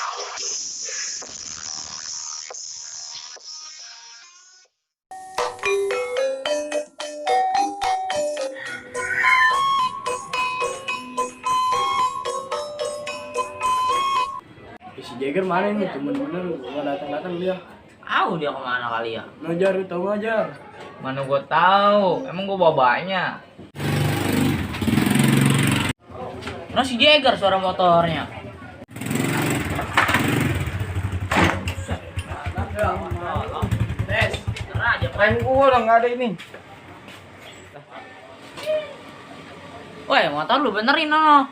Si Jagger mana ini? Bener-bener gak datang-datang dia. Tahu dia kemana kali ya? Ngajar, lu tahu ngajar. Mana gua tahu. Emang gua bawa banyak. Nah si Jagger suara motornya. Aja Keren gua udah nggak ada ini. woi motor lu benerin no.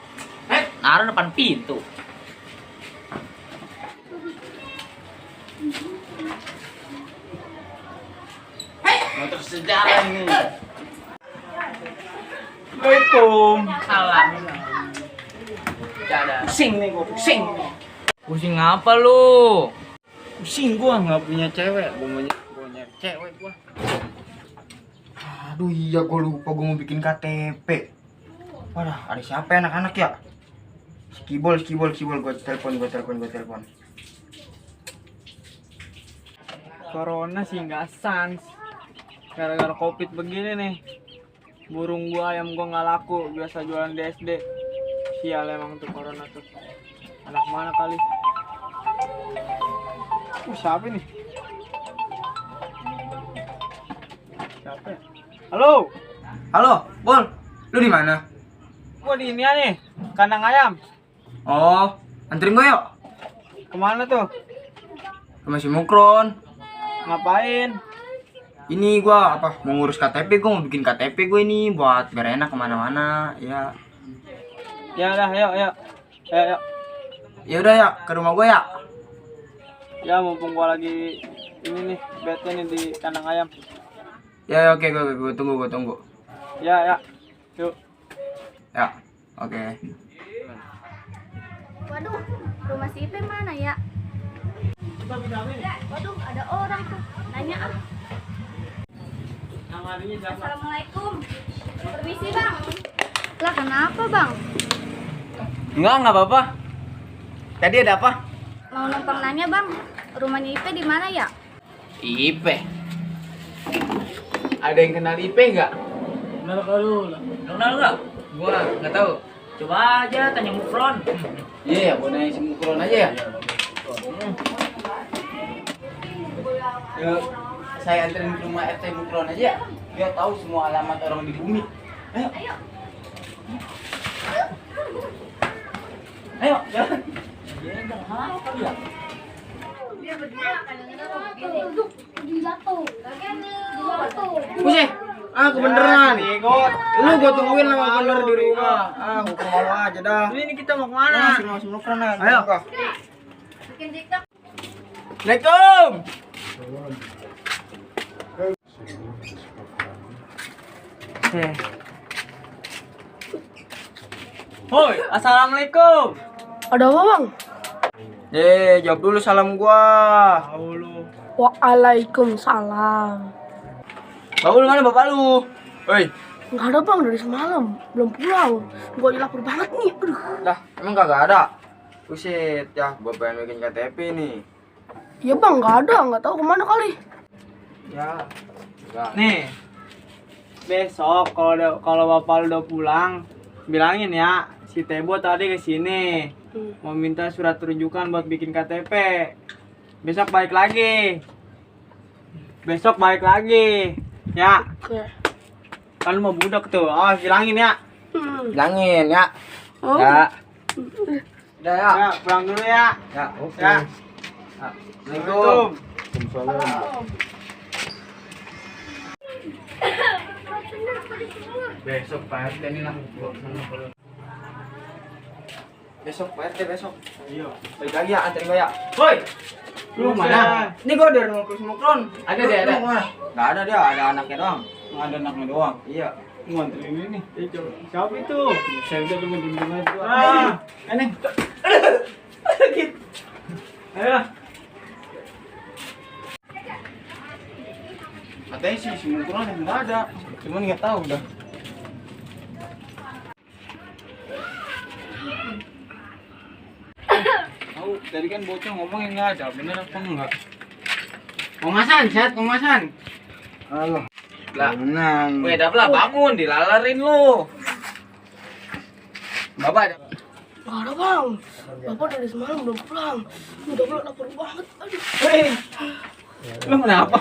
Naruh depan pintu. Motor sejarah ini. Assalamualaikum. Salam. Ada. Pusing nih gua, pusing. Pusing apa lu? Pusing gua nggak punya cewek. Gua mau nyari cewek gua. Aduh iya gua lupa gua mau bikin KTP. Wadah, ada siapa ya anak-anak ya? Skibol, gua telepon. Corona sih nggak sans. Gara-gara covid begini nih, burung gua ayam gua nggak laku, biasa jualan di SD. Sial emang tuh corona tuh. Anak mana kali? Siapa nih? Siapa ya? Halo, Halo, Bol. Lu di mana? gua di ini nih, kandang ayam. Oh, anterin gua yuk. Kemana tuh? Sama si Mukron. Ngapain? Ini gua apa? Mau ngurus KTP, gua mau bikin KTP gua ini buat biar enak kemana-mana. Ya. Ya udah, ayo. Ya udah ya, ke rumah gua ya. Ya mumpung gua lagi ini nih, bete nih di kandang ayam. Ya, oke, gua tunggu. Ya. Yuk. Ya. Oke. Waduh, rumah si Ipe mana ya? Waduh, ada orang tuh. Nanya ah. Assalamualaikum. Permisi bang. Lah kenapa bang? Enggak apa-apa. Tadi ada apa? Mau numpang nanya bang. Rumahnya Ipe di mana ya? Ipe. Ada yang kenal Ipe enggak? Kenal nggak? Gua nggak tahu. Coba aja tanya Mufron. Iya, gua nanya si Mukron aja ya. Yuk, saya anterin ke rumah RT Mukron aja ya. Dia tahu semua alamat orang di bumi. Ayo. Ayo, jalan. Dia berdua kadang-kadang begini. Jatuh. Buset. Kebeneran. Ikut. Lu gua tungguin lama bener di rumah. Gua ke malu aja dah. Ini kita mau kemana? Si Mukron aja. Ayo. Bikin TikTok. Assalamualaikum. Hoi, assalamualaikum. Ada apa bang? Jawab dulu salam gua. Tahu lu. Waalaikumsalam. Bapak lu mana bapak lu? Woi, Nggak ada bang dari semalam, belum pulang. Gua lapar banget nih. Aduh. dah emang kagak ada. Buset ya, gua pengen bikin KTP nih. Ya bang nggak ada, nggak tahu kemana kali. Ya. Enggak. Nih. Besok kalau bapak lu udah pulang, bilangin ya, si Tebo tadi ke sini. Mau minta surat rujukan buat bikin KTP. Besok balik lagi. Ya, Oke. kan lu mau budak tuh. Oh, bilangin ya. Bilangin ya. Oh. Ya. Udah ya. Ya, pulang dulu ya. Ya, oke. Ya. Assalamualaikum. Besok Pak RT nih lah. Besok Pak RT besok. Iya. Balik lagi ya, anterin gua ya. Woi. Lu mana? Ini gua dari rumah Kus Mukron. Ada deh, ada. Enggak ada dia, ada anaknya doang. Ada anaknya doang. Iya. Nganterin ini. Siapa itu? Saya udah tunggu di rumah itu. Ini. Ayo. Katanya sih si Mukron yang enggak ada. Cuman enggak tahu dah. Tadi kan bocah ngomong yang nggak ada, bener apa enggak? Mang Hasan, sehat Mang Hasan. Halo. Lah, Tenang. weh dah bangun, dilalarin lu. Bapak ada. Nggak ada bang. Bapak dari semalam belum pulang. Udah pulang lapar banget. Aduh. Weh, lu kenapa?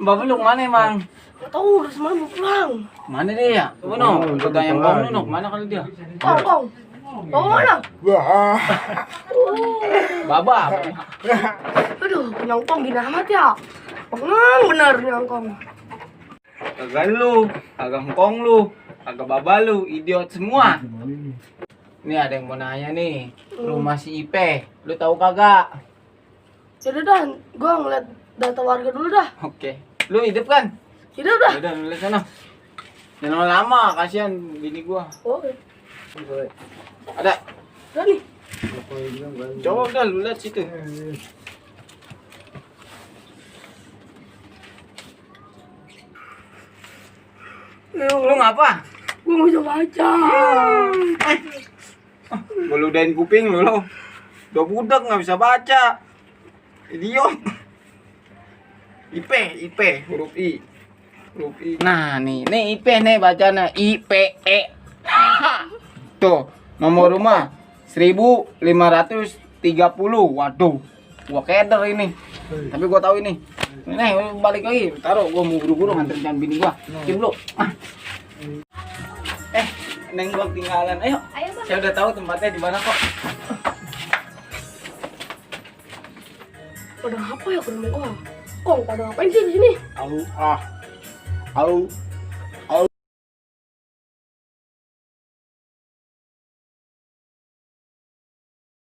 Bapak lu kemana emang? Nggak tahu dari semalam belum pulang. Mana dia ya? Coba no, pegang yang bang lu no, mana kali dia? Kong. Kong mana? Wah. Baba. Aduh, nyongkong gini amat ya. Pengen bener nyongkong. Kagak lu, kagak ngkong lu, kagak baba lu, idiot semua. Nih ada yang mau nanya nih, rumah si Ipe, lu tahu kagak? Yaudah dah, gua ngeliat data warga dulu dah. Oke, lu hidup kan? Hidup dah. Udah, lu lihat sana. Jangan lama, kasihan bini gua. Oh, Ada, udah nih. coba udah lu lihat situ. Lu ngapa? Gua nggak bisa baca. Meludahin kuping lu lo. Udah budak nggak bisa baca. Idiot. IP, huruf I. Huruf I. Nah, nih IP nih bacanya IPE. Tuh, nomor rumah 1530. Waduh. Gua keder ini. Tapi gua tahu ini. Nih, balik lagi. Taruh gua mau buru-buru nganterin jangan bini gua. Kim lu. Neng gua ketinggalan. Ayo. Ayo bang. Saya udah tahu tempatnya di mana kok. Pada apa ya ke rumah gua? Kong, pada ngapain sih di sini? Au.